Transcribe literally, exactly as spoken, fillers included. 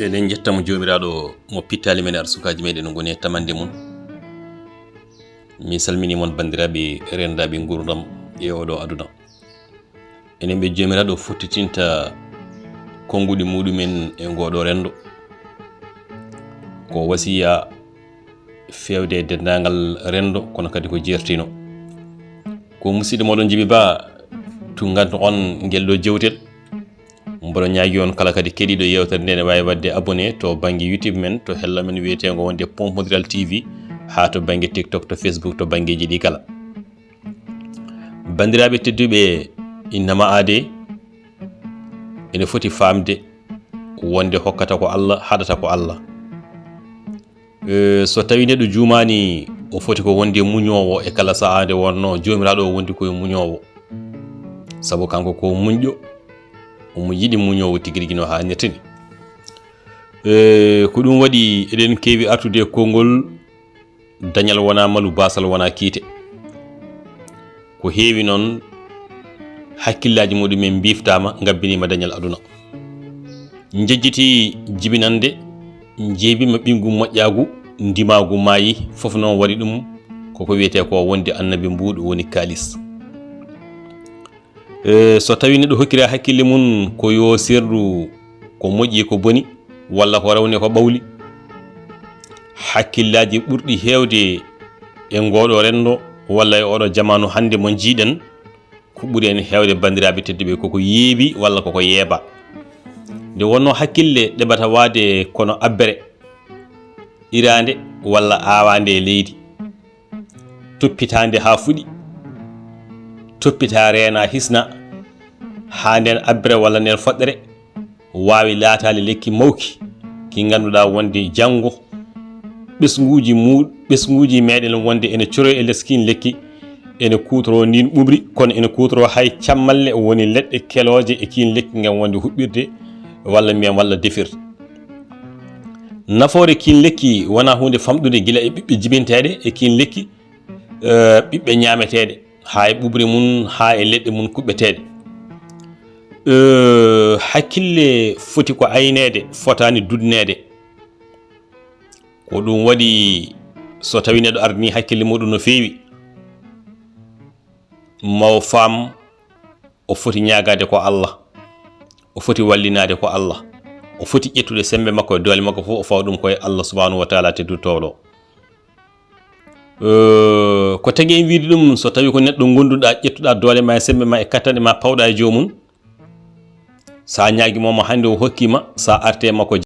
Eɗen njetta mo Joomiraaɗo mo pittaali men e arsukaaji meɗen, ngoni e tamande mum. Mi salmini mon, banndiraaɓe renndaaɓe nguurndam e oɗo aduna. Enen ɓe Joomiraaɗo fottitinta konnguɗi muɗumen e ngoɗo renndo. Ko wasiya feewde e denndaangal renndo, kono kadi ko jeertino. Ko musidɗo moɗon Jibi Ba, tunnganto on ngel ɗo jewtel. Mboɗo ñaagi on kala kadi keɗiiɗo yeewtere nde, ne waawi waɗde abonné to bannge YouTube men, to hello men wiyeteengo wonde Pompe Modiral T V, haa to bannge TikTok, to Facebook, to banngeeji ɗi kala. Banndiraaɓe tedduɓe, innama aade ene foti faamde wonde hokkata ko Allah, haɗata ko Allah. Eh, so tawi neɗɗo juumaani, o foti ko wonde muñoowo e kala sahaa, nde wonno Joomiraaɗo o wondi koye muñoowo. Sabu kanko ko muñɗo, omo yiɗi muñoowo tigi rigi no haanirta ni. Eh, ko ɗum waɗi eɗen keewi artude e konngol: dañal wonaa malu, baasal wonaa kiite. Ko heewi noon hakkillaaji muɗumen mbiiftaama, ngabbiniima dañal aduna. Njejjiti jibinande, njeebiima ɓinngu moƴƴaagu, ndimaagu maayi, fof noon waɗi ɗum koko wiyetee ko wonde annabi mbuuɗo woni kaalis. E, so tawii neɗɗo hokkira hakkille mum ko yo serru ko moƴƴi ko boni, walla ko rewne ko ɓawli, hakkillaaji ɓurɗi heewde e ngooɗo renndo walla e oɗo jamaanu hannde mo njiiɗen, ko ɓuri en heewde, banndiraaɓe tedduɓe, koko yeebi walla koko yeeba. Nde wonno hakkille ɗeɓata waade kono abbere, iraande walla aawaande e leydi, toppitaande haa fuɗi, toppita, reena, hisna, haa nden abbere walla nden foɗɗere waawi laataade lekki mawki, ki ngannduɗaa wonde janngo ɓesnguuji mu-, ɓesnguuji meɗen wonde ene coroy e les kiin lekki, ene kuutoroo ndin ɓuɓri, kono ene kuutoroo hay cammalle, woni leɗɗe kelooje e kiin lekki ngam wonde huɓɓirde walla mbiyen walla defirde. Nafoore kiin lekki wonaa huunde famɗunde gila e ɓiɓɓe jibinteeɗe e kiin lekki, eh, ɓiɓɓe ñaameteeɗe, haa e ɓuɓri mum, haa e leɗɗe mum kuɓɓeteeɗe. Eh, hakkille foti ko ayneede, fotaani dudneede. Ko ɗum waɗi so tawi neɗɗo ardini hakkille muɗum no feewi, ma o faam o foti ñaagaade ko Allah, o foti wallinaade ko Allah, o foti ƴettude semmbe makko e doole makko fof, o fawa ɗum ko e Allah subhanahu wa taala tedduɗo towɗo. Eh, ko tagi en wiide ɗum, so tawi ko neɗɗo ngonduɗa, ƴettuɗa doole ma e semmbe ma e kattanɗe ma, pawɗa e joomum, sa ñaagi mo, mo hannde o hokki ma, sa arte makko